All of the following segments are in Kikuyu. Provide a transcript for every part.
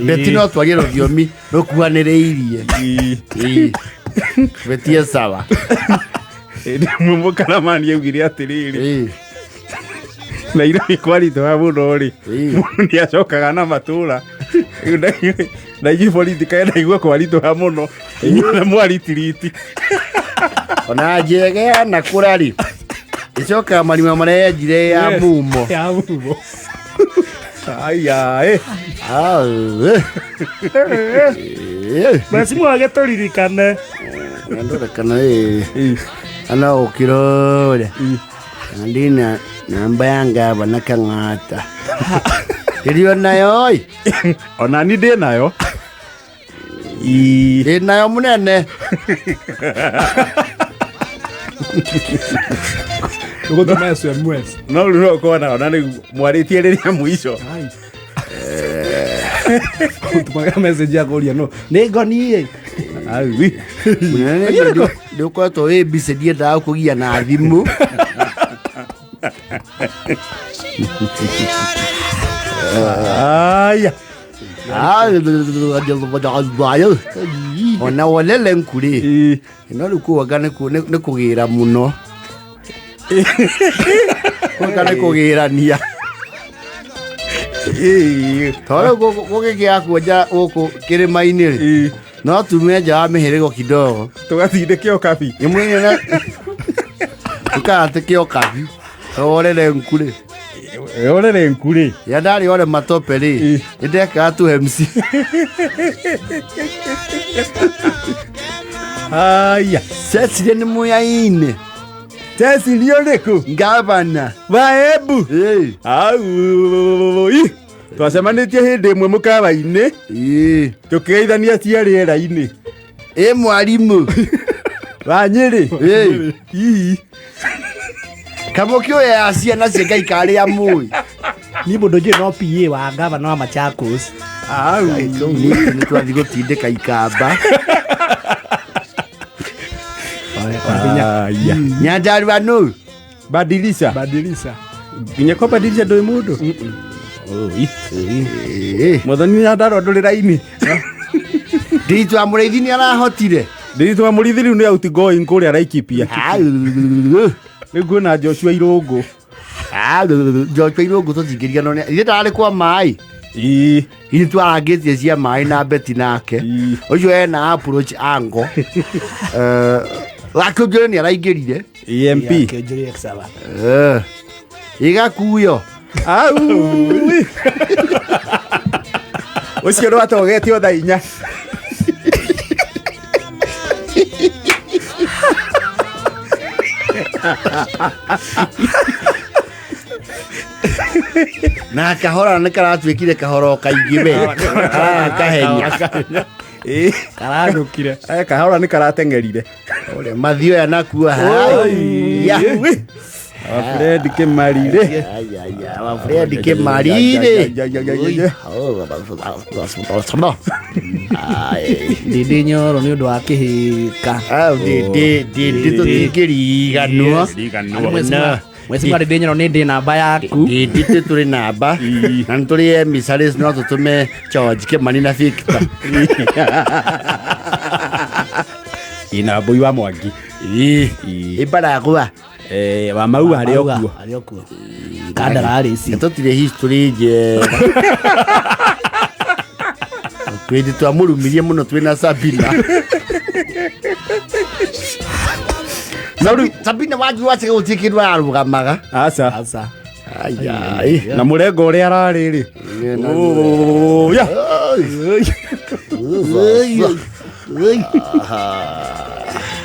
Beti no twarie rũthiomi rũkuhanĩrĩirie. Ĩĩ. Beti e sawa. Hĩndĩ ĩmwe mũkaramani augire atĩrĩrĩ, Nairobi kwaritũha mũno rĩ, mũndũ nĩ acokaga na matũra. Rĩu na inyuĩ borithi kaĩ ndaigua kwaritũha mũno, inyuothe mwaritiriti. Ona njege yanakũra rĩ, ĩcokaga marima marĩa yenjire ya mumo. Ya mumo. Aya, eh. Ah, eh. Eh. Mheshimiwa agĩtũririkane. Ndore kana eh. Ana ũkĩrore. Ndina namba ya ngavana Kang'ata. Ndĩrĩ onayo ĩ. Ona ni ndĩ nayo. Ndĩ nayo mũnene. Tũgũtũma SMS. No rĩu no ũkona ona rĩu mwarĩtie rĩrĩa mũico. Tũmaga message ya kũria no. Nĩ ngoni ĩ. Aui. Mũnene nĩ ũkoretwo wĩ busy, ndiendaga kũgia na thimũ. Aya. Ona wolele nkuri. No rĩu kuanga nĩ kũgĩra mũno, kuanga nĩ kũgĩrania, tondũ rĩu gũgĩkĩa kuonja gũkũ kĩrĩma-inĩ rĩ, no tume nja wa mĩhĩrĩgo kidogo. Tũgatindĩke ũkabi. Nĩ tũkaratĩke ũkabi worere nkurĩ. Orere nkurĩ. Ya ndarĩ ore matope rĩ, nĩ ndekaga tu MC. Aya. Cecilia nĩ muyaine. Cecilia ũrĩkũ? Ngavana. Wa Embu. Ĩĩ. Aui. Twacemanĩtie hĩndĩ ĩmwe mũkawa-inĩ. Ĩĩ. Tũkĩgeithania cia rĩera-inĩ. Ĩ mwarimũ. Wa Nyĩrĩ. Ĩĩ. Hihi. Kamũkĩ ũyũ ya ciana cia Ngai karĩa mũĩ. Niĩ mũndũ njũĩ no PA wa gavana wa Machakos. Au. Nĩ twathi gũtindĩka ikamba. Aya. Nyandarua nũ? Badilisha. Badilisha. Nginya kwa badilisha ndũĩ mũndũ. Oi. Ĩĩ. Mwathani Nyandarua ndũrĩ raini. Ndiritu wa Mũrĩithi nĩ arahotire. Ndiritu wa Mũrĩithi rĩu nĩ outgoing kũrĩa Laikipia. Rĩu kwĩna Joshua Irũngũ. Joshua Irũngũ tũtingĩriganwo nĩ ithe ndarĩ kwa maĩ. Ĩĩ. Ithuĩ twarangĩtie cia maĩ na Beti nake. Ĩĩ. Ũcio ena approach angle. Wakĩonjore nĩ araingĩrire. EMP. Kĩonjori Exava. Igakuyo. Au. Ũcio nĩ watogetio thaa 4. Na kahora nĩ karatuĩkire kahoro kaingĩ we. Kahenya. Ĩĩ. Karanyũkire. Kahora nĩ karateng'erire. Ũrĩa mathioya nakuo haya. Fred Kĩmarire. Fred Kĩmarire. Ndĩndĩ Nyoro nĩ ũndũ wa kĩhĩka. Ndĩndĩ tũtingĩriganwo. Mheshimiwa Ndĩndĩ Nyoro nĩ ndĩ namba yaku. Ndĩndĩ tũrĩ namba na nĩ tũrĩ emissaries, no tũtũme George Kĩmani na Victor. Ina Mbui wa Mwangi. Ĩmbaragwa. Wa mau arĩ o kuo. Arĩ o kuo. Kandararĩci. Tũtirĩ history njega. Twĩndĩ twamũrumirie mũno twĩna Sabina. Sabina wanji wacege gũtirĩ kĩndũ ararũgamaga. Aca. Aca. Ai. Na mũrengo ũrĩa ararĩ rĩ. Ya.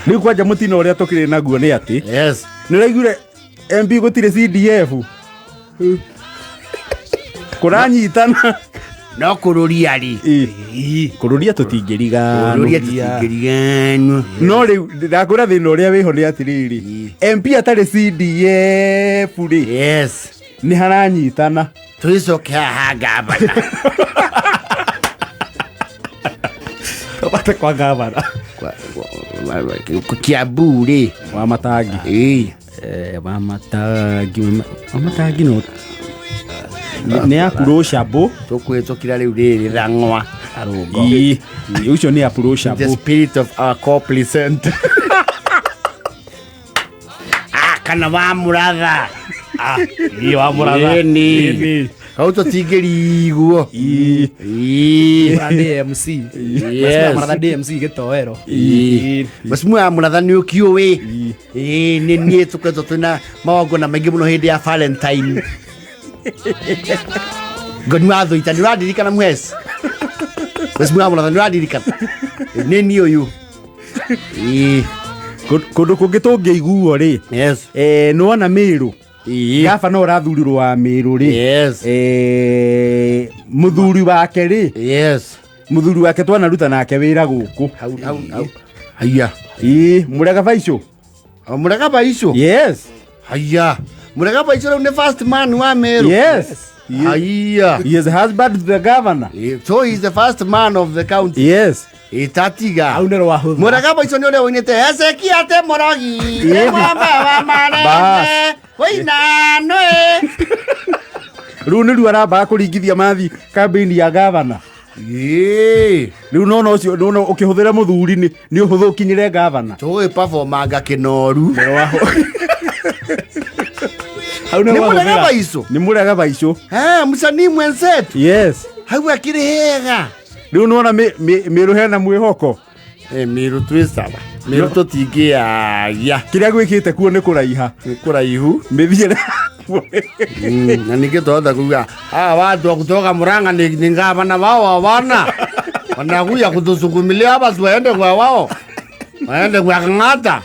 Rĩu kwanja mũtino ũrĩa tũkĩrĩ naguo nĩ atĩ. Yes. Nĩ ũraiguire MP gũtirĩ CDF. Kũranyitana. No kũrũria rĩ. Kũrũria tũtingĩriganwo. Kũrũria tũtingĩriganwo. No rĩu ndakwĩra thĩna ũrĩa wĩho nĩ atĩrĩrĩ, MP atarĩ CDF rĩ. Yes. Nĩ haranyitana. Tũgĩcoke haha ngavana. Tũbate kwa gavana. Kiambu rĩ. Wa Matangi. Ĩĩ. Wa Matangi, wa Matangi no. Nĩ approachable. Tũkwĩtũkĩra rĩu rĩrĩ thang'wa arũngo. Ii, ũcio nĩ The approachable. spirit of our complacent. Ah, kana wa mũratha. Ah, ii wa mũratha. Ĩni. Ĩni. Hau tũtingĩriguo. Ii. Ii. Mũratha DMC. Yes. Mũratha DMC gĩtoero. Ii. Mheshimiwa wa mũratha nĩ ũkĩũĩ. Ĩĩ nĩ niĩ tũkoretwo twĩna magongona maingĩ mũno hĩndĩ ya Valentine. Ngoni wa thũita nĩ ũrandirikana mwes. Mheshimiwa wa mũratha nĩ ũrandirikana. Nĩ niĩ ũyũ. Ĩĩ. Kũndũ kũngĩ tũngĩiguo rĩ, Yes. nĩwona Mĩrũ, Ĩĩ. gabana ũrathurirwo wa Mĩrũ rĩ, Yes. mũthuri wake rĩ, Yes. mũthuri wake twanaruta nake wĩra gũkũ. Hau hau hau. Haiya. Ii, mũrega baico. Mũrega baico. Yes. Haiya. Mũrega baico rĩu nĩ first man wa Meru. Yes. Haiya. He is husband to the governor. So he is the first man of the county. Yes. Itatiga. Hau nĩ rwahũtha. Mũrega baico nĩ ũrĩa ũinĩte Ezekia te mũrogi. Ĩĩ. Mwamba wa marembe. Bas. Wĩinanwe. Rĩu nĩruo arambaga kũringithia mathi kambĩini ya gavana. Ĩĩ. Rĩu nona ũcio nona ũkĩhũthĩra mũthuri nĩ ũhũthũ ũkinyĩre gavana. Tũgĩ performanga kĩnoru. Hau nĩ Nĩ mũrega rwahũthĩra. baico. Nĩ mũrega baico. Eh, msanii mwenzetu. Yes. Hau akĩrĩ hega. Rĩu nona Mĩrũ hena mwĩhoko. Eh, Mĩrũ twĩ sawa. Mĩrũ tũtingĩagia. Kĩrĩa gwĩkĩte kuo nĩ kũraiha. Nĩ kũraihu. Mĩthiĩre. Na ningĩ twahota kuga hawa watu wa kutoka Murang'a ni gavana wao hawana wanakuja kutusukumilia hapa, si waende kwa wao, waende kwa Kang'ata,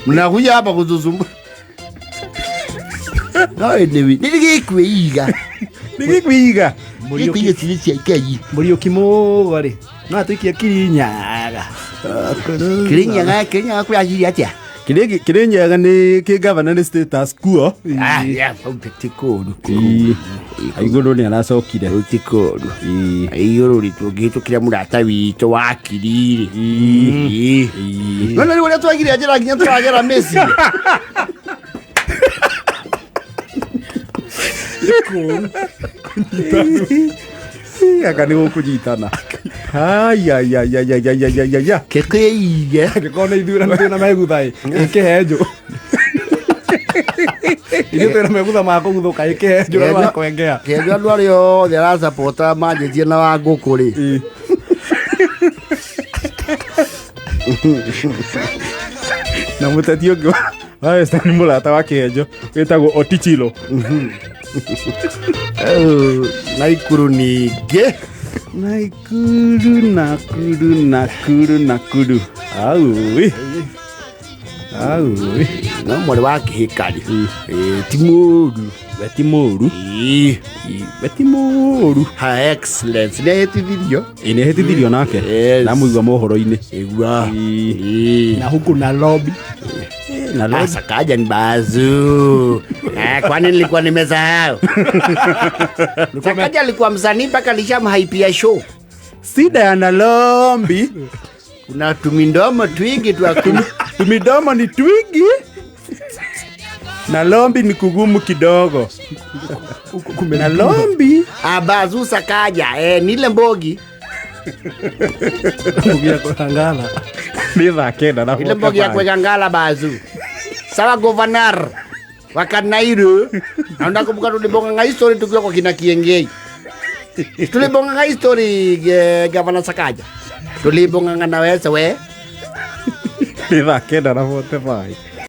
mnakuja hapa kutusumbua. No anyway, nĩgĩkwĩiga Nĩ gĩkwĩiga. gĩkwĩiga cirĩ cia Ngai. Mũriũki mũgo rĩ. No atũikie Kirinyaga. Kĩrĩnyaga Kĩrĩnyaga kũraciria atĩa? Kĩrĩnyaga nĩ kĩ gavana nĩ status quo. Ah, yeah, hau ti kũũru. Ii. Igũrũ nĩ aracokire. Hau ti kũũru. Ii. Igũrũ rĩ tũngĩhĩtũkĩra mũrata witũ wa kiriri. Ĩĩ. Nona rĩu ũrĩa twagire njĩra nginya tũragera mĩciĩ. Aka nĩ gũkũnyitana. Ayayayayayayaya. Kĩkĩige. Angĩkorwo nĩ ithurano twĩna megutha ĩ, ĩkĩhenjwo. Ithuĩ twĩna megutha ma kũguthũka ĩkĩhenjwo na ma kwengea. Kĩenjwo andũ arĩa othe aracapota manjĩtie na wa ngũkũ rĩ. Na mũteti ũngĩ wa Western mũrata wa Kĩhenjo wĩtagwo Otichilo. Naikuru ningĩ. Nakuru, Nakuru, Nakuru, Nakuru. Aui. Aui. No mwarĩ wa kĩhĩka rĩ. Ĩĩ, ti mũũru. We ti mũũru. Ĩĩ. We ti mũũru. Her Excellence nĩ ahĩtithirio. Ĩ nĩ ahĩtithirio nake. Yes. Ndamũigua mohoro-inĩ. Ĩgua. Ĩĩ. Ĩĩ. Na huku na lobby. Na lobby. Sakaja ni bazu. Kwani nilikuwa nimesahau. Sakaja alikuwa msanii mpaka alishamhaipia show. Sida ya Nalombi. Kuna tumindomo twingi twa Tumidomo ni twingi. Nalombi ni kugumu kidogo. Nalombi. Abazu Sakaja, nile mbogi. Mbogi ya kũhangana. Nĩ thaa kenda na Ile mbogi ya kuweka ngala bazu. Sawa governor wa Kanairu. Na unakumbuka tulibonga nga history tukiwa kwa kina Kiengei. Tulibonga nga history governor Sakaja. Tulibonga nga na wewe we. Nĩ thaa kenda na 45.